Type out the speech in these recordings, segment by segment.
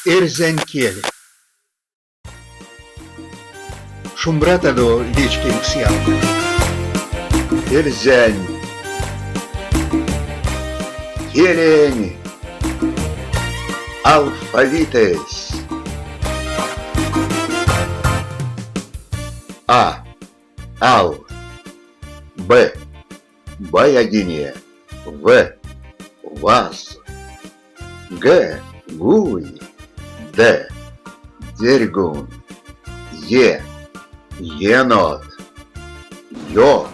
Эрзянь кель. Шумбратадо, вечкевикс ялгат! Эрзянь келень алфавитэсь. А. Ал. Б. Баягине. В. Ваз. Г. Гуй. Д. Дерьгун. Е. Енот. Ё.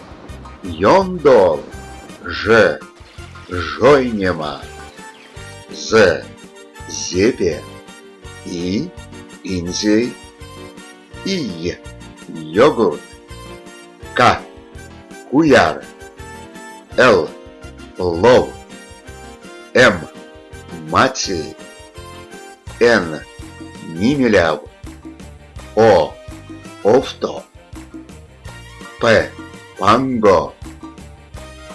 Ёндол. Ж. Жойнема. З. Зепе. И. Инзей. И. Йогурт. К. Куяр. Л. Лов. М. Мацей. Н. Нимиляв. О. Овто. П. Панго.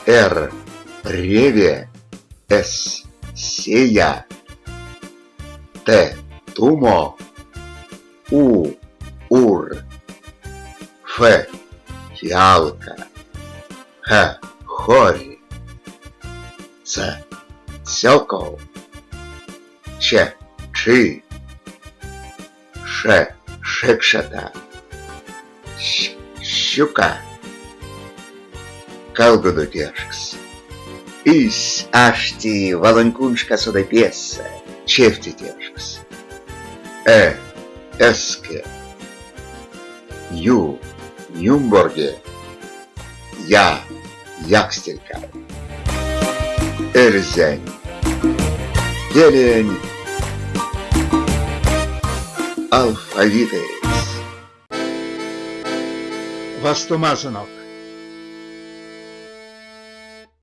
Р. Реве. С. Сея. Т. Тумо. У. Ур. Ф. Фиалка. Х. Хорь. Ц. Цёков. Ч. Чи. Ш. Шекшата. Щ. Щука. Калгодо тешкс. Ись ашти валонь куншкасо ды песэ, чевте тешкс. Э. Эске. Ю. Юмборге. Я. Якстерькай. Эрзянь келень алфавитэсь. Вастомазонок!